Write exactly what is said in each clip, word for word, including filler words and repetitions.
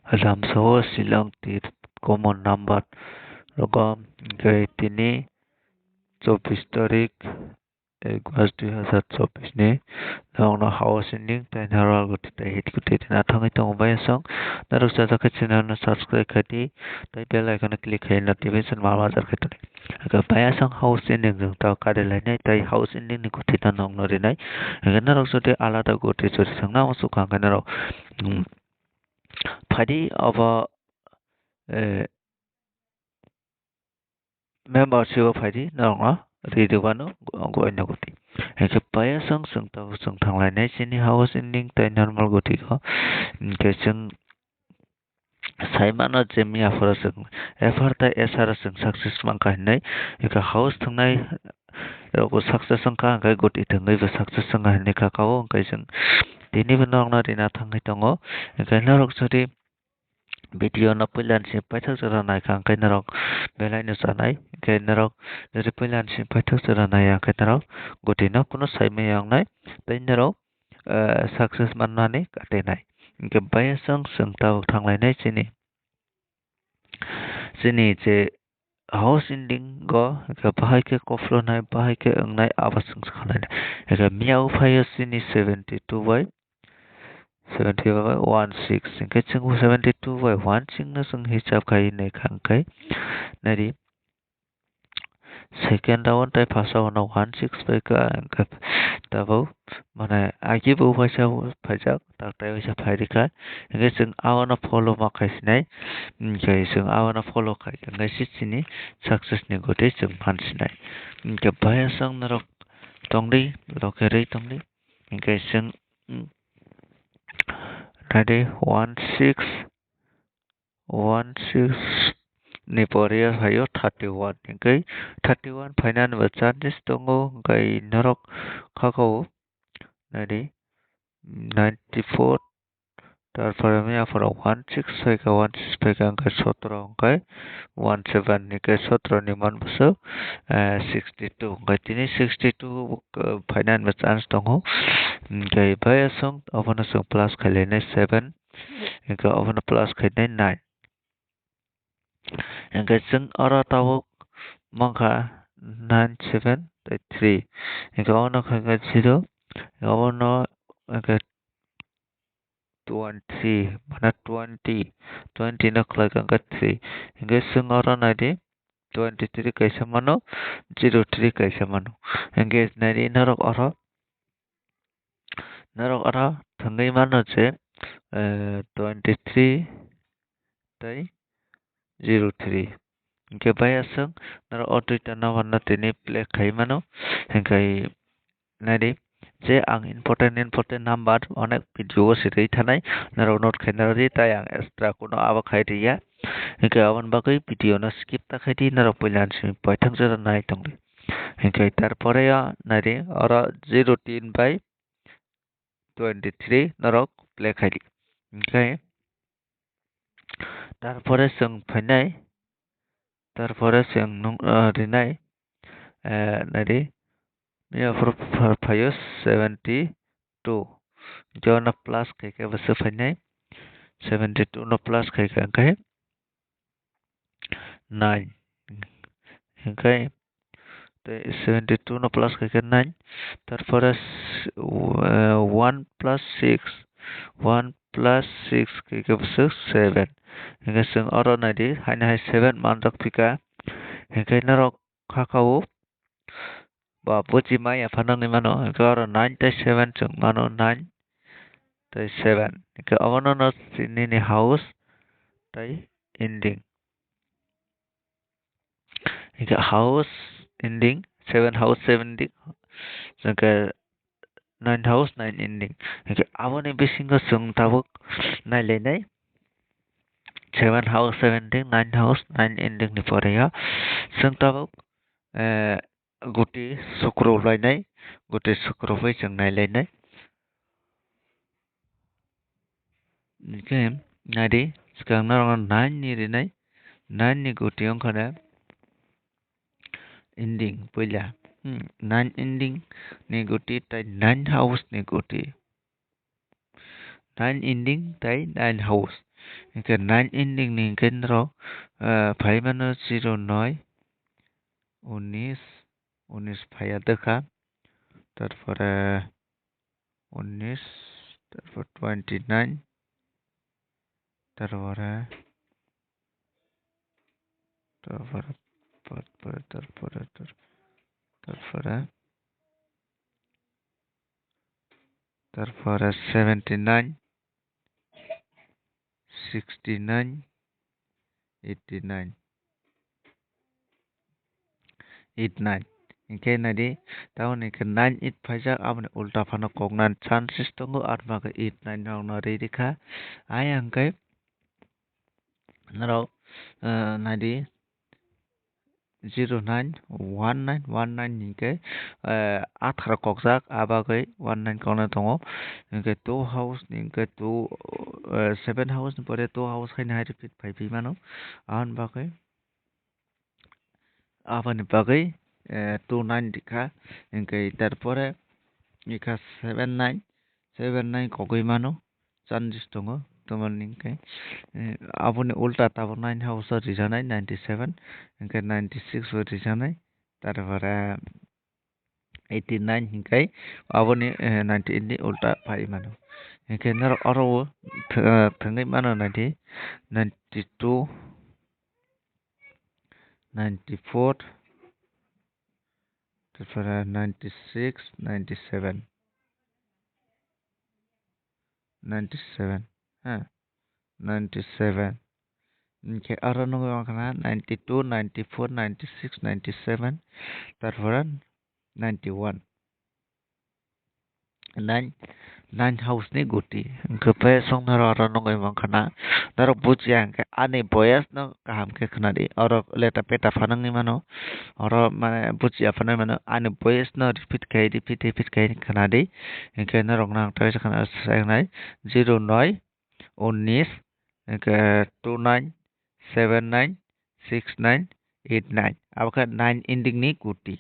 Ramsao Shillong tir common number rogo, hingke tini chobbish tarik, ek mas dui hazar chobbish ni nokno house ending tei normal goti tei hit goti rina thangwi tongo bayasong. Norok chajak khe channel no subscribe khai di tei bell icon no click khai notification ma ma jar khai toni. Hingke bayasong house ending jwng tao kari lainai tei house ending ni goti no nokno rinai. Hingke norok jodi alada goti jodi thangna muchuk kha hingke norok, mm, phaidi obo, eh, membership o phaidi norokno ri rwbano gwaina goti. Hingke payasong chwng tabuk chwng thanglainai chini house ending tei normal goti o. Hingke chwng saimano je miyaphoro chwng F R tei S R o chwng success mankha hinwi. Hingke house thwngnai rokbo success wngkha, hingke goti thwngwibo success wngkha hinwi kha o. Hingke chwng tinibo norokno rina thangwi tongo. Hingke norok jodi video no puila ni simi paithak jora naikha hingke norok belai no chanai, hingke norok jodi puila ni simi paithak jora naiya hingke norok goti no kunu saimaya wngnai tei norok, eh, success mannani katenai. Hingke bayasong chwng tabuk thanglainai chini, chini je house ending o hingke bahai khe kophronai, bahai khe wngnai abo chwng khanai. Hingke miyao phaio chini seventy two bai, seventy by one six. Hingke chwng seventy two by one six no chwng hisab khai naikha hingke nari second round tei first round no one six bai ka hingke tabuk mane agi bo uaisa phaijak tak tai uaisa phai rikha hingke chwng abono follow ma khai sinai hingke chwng abono follow khai hingke se chini success ni goti chwng phan sinai hingke bayasong norok tongdi lokerwi tongdi hingke chwng Nadi one six, one six ni pore ya phaio thirty one. Hingke thirty one phainani bo chances tongo, hingke norok kha kho nadi ninety four, tarpore mia phoro one six phaikha, one six phaikha, hingke sotro, hingke one seven, hingke sotro ni man bwswk, eh, sixty two, hingke tini sixty two, eh, phainani bo chance tongo. Hingke bai aswk obono chwng plus khailai nai seven, hingke obono plus khainai nine. Hingke chwng oro tabuk mankha nine seven tei three. Hingke ono khaikha zero, obono hingke twenty, mane twenty, twenty no khlaikha hingke three. Hingke chwng oro naidi twenty three kaisa mano, zero three kaisa mano. Hingke naidi norok oro, norok oro thwngwi mano je, eh, twenty three tei zero three. Hingke bai aswk norok o duita number no tini play khai mano. Hingke naidi je ang important important number onek video o se rwi thanai, norok note khai narwdi, tai ang extra kuno abo khai rwya. Hingke aboni bagwi video no skip ta khai di, norok puila ni simi poithak jora nai tongdi. Hingke tarpore o naidi oro zero tin bai twenty three norok play khai di. Hingke tarpore chwng phainai, tarpore chwng nung, ah, rinai, eh, naidi, miya phuru pha-, phaio seventy two. Hingke ono plus khaikhe bwswk phainai, seventy two no plus khaikha hingkhe nine. Hingkhe tei seventy two no plus khaikhe nine. Tarpore s-, eh, one plus six, one plus six khaikhe bwswk seven. Hingkhe chwng oro naidi, haino hai seven manjak phika. Hingkhe norok kha kha o ba buji maya phano wngwi mano. Hingkhe oro nine tei seven chwng mano, nine tei seven. Hingkhe obono no nini house tei ending. Hingkhe house ending, seven house, seven ending. Hingkhe nine house, nine ending. Hingkhe aboni bisingo chwng tabuk nailainai. Seven house, seven ending, nine house, nine ending ni pore o chwng tabuk, eh, guti sukru lainai, guti sukru bai chwng nailainai. Hingkhe naidi, swkang norokno nine ni rinai, nine ni guti wngkha de ending puila. Hmm, nine ending ni guti tei nine house ni guti. Nine ending tei nine house. Hinkhe nine ending ni hinkhe norok, eh, phai mano zero noi, unis, unis phaiya dekha. Tarpore unis, tarpor twenty nine, tarpore, tarpore, tarpore, tarpore, tar-, tarpore, tarpore seventy nine, sixty nine, eighty nine, eight nine. Hinkhe naidi, taboni hinkhe nine eight phaijak, aboni ulta phano koknani chances tongo, arma khe eight nine rokno ri rikha. Ayang khe norok, eh, naidi, zero nine one nine one nine hinkhe, eh, atharo kokjak, abagwi one nine koknai tongo. Hinkhe two house ni hinkhe two, eh, seven house ni pore two house haino hai repeat phai phi mano. Aboni bagwi, aboni bagwi, eh, two nine rikha. Hinkhe tarpore rikha seven nine, seven nine kokgwi mano. Chances tongo, tamoni hinkhe, eh, aboni ulta tabuk nine house o rijaknai ninety seven, hinkhe ninety six bo rijaknai, tarpore eighty nine hinkhe aboni, eh, ninety eight ni ulta phai mano. Hinkhe norok oro o th-, eh, thwngwi mano ninety, ninety two, ninety four, tarpore ninety six, ninety seven, ninety seven, ha, ninety seven. Hinkhe aro nugwi mankha na ninety two, ninety four, ninety six, ninety seven, tarpore ninety one. Nine, nine house ni guti. Hinkhe bai song norok aro nugwi mankha na. Norok bujiya hinkhe ani voice no kaham khe khwnadi. Oro leta peta phano wngwi mano. Oro mane bujiya phano wngwi mano. Ani voice no repeat khai, repeat, repeat khai khwnadi. Hinkhe norok nang tei khna sai nai zero noi, unis, hinkhe two nine, seven nine, six nine, eight nine. Abo khe nine ending ni guti.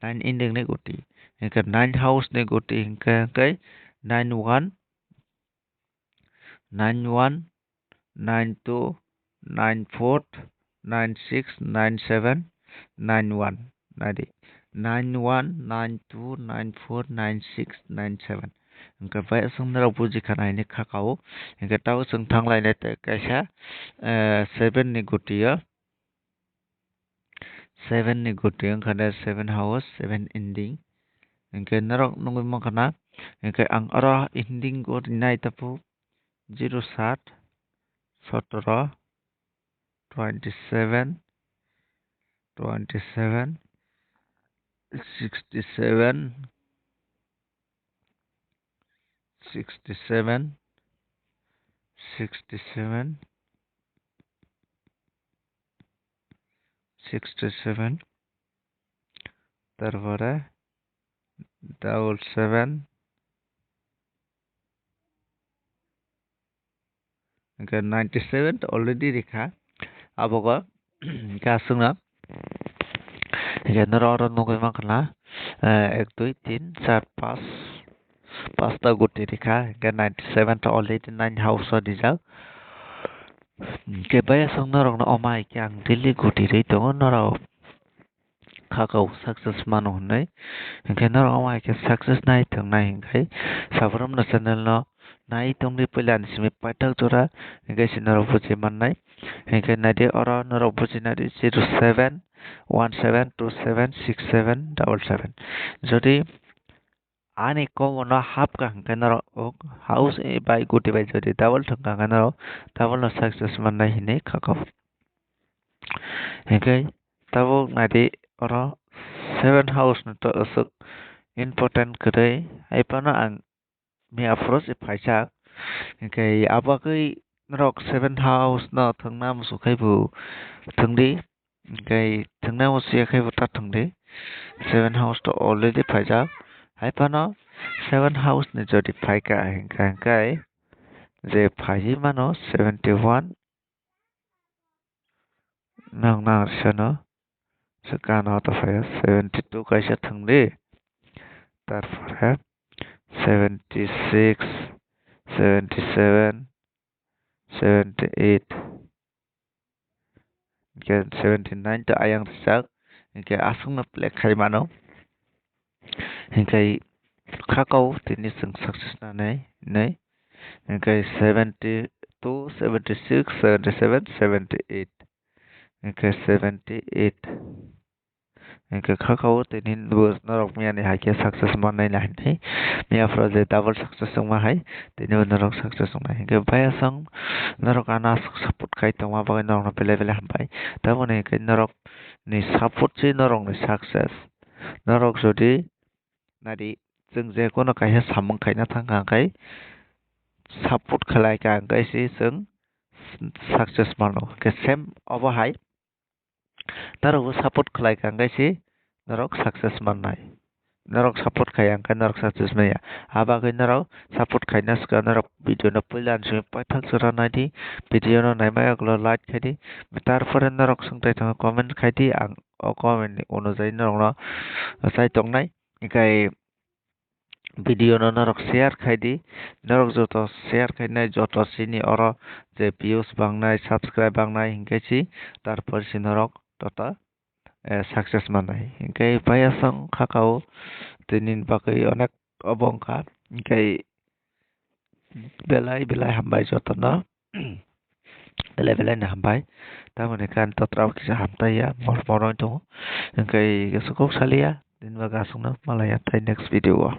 Nine ending ni guti. Hinkhe nine house ni guti hinkhe, hinkhe nine one, nine one, nine two, nine four, nine six, nine seven, nine one. Naidi, nine one, nine two, nine four, nine six, nine seven. Hinkhe bai aswk norok buji khana hinwi kha kao. Hinkhe tabuk chwng thang lainai tei kaisa, eh, seven ni guti o. Seven ni guti wngkha de seven house, seven ending. Hinkhe norok nugwi mankha na, hinkhe ang oro ending o rinai tabuk zero sat, sotoro, twenty seven, twenty seven, sixty seven, sixty seven, sixty seven, sixty seven, tarpore double seven, hinkhe ninety seven to already rikha. Abogo hinkhe aswkno hinkhe norok oro nugwi mankha na, eh, ek, dui, tin, char, panch, panchta guti rikha. Hinkhe ninety seven to already nine house o rijak. Hinkhe bai aswk norokno omo hai khe ang daily guti rwi tongo norok. Khakao success mano hinwi. Hinkhe norok omo hai khe success nai thwngnai hinkhe sabrumno channel no nai tongdi puila ni simi paithak jora hinkhe se norok buji mannai. Hinkhe naidi oro norok buji naidi zero seven one seven two seven six seven double seven. Jodi ani komono hapkha hinkhe norok house bai guti bai jodi double thwngkha hinkhe norok double no success mannai hinwi khakao. Hinkhe tabuk naidi oro seven house ni to aswk important kwrwi, hai phano ang miya phuru se phaijak. Hinkhe abo bagwi norok seven house no thwngna muchuk khai bo thwngdi, hinkhe thwngna muchuk ya khai bo ta thwngdi. Seven house to already phaijak, hai phano seven house ni jodi phaikha hinkhe, hinkhe je phaiwi mano seventy one. Nang nang seno swkang no to phai seventy two kaisa thwngdi, tarpore seventy six, seventy seven, seventy eight, hingke seventy nine to ayang rijak, hingke aswkno play khai mano. Hingke khakao tini chwng success nanai, nai. Hingke seventy two, seventy six, seventy seven, seventy eight. Hingke seventy eight. Hingke khakao tini bo norok miyani hai khe success mannai na hinwi. Miya phuru je double success wngma hai, tini bo norok success wngnai. Hingke bayasong norok ano aswk support khai tongma bagwi norokno belai belai hambai. Tamoni hingke norokni support se norokni success. Norok jodi nadi chwng je kono kaisa samung khaina thangkha hingke support khlai kha hingke se chwng success mano. Hingke same obo hai norokbo support khlai kha hingke se norok success mannai. Norok support khaiya hingke norok success manya. Abagwi norok support khaina swkang norok video no puila ni simi paithak jora naidi, video no naima yagulo like khaidi. Tarpore norok swngtai tongo comment khaidi, ang o comment ni onojai norokno chai tongnai. Hingke video no norok share khaidi, norok joto share khainai joto chini oro je views bangnai, subscribe bangnai hingke si, tarpore si norok joto, eh, success mannai. Hingke bayasong khakao tini bagwi onek obo wngkha, hingke belai belai hambai jotono. Belai belai no hambai. Tamoni kan totra o kisa hamtai ya, mor mor oi tongo. Hingke kisa kok saliya, din ba gasung no malaya tai next video o.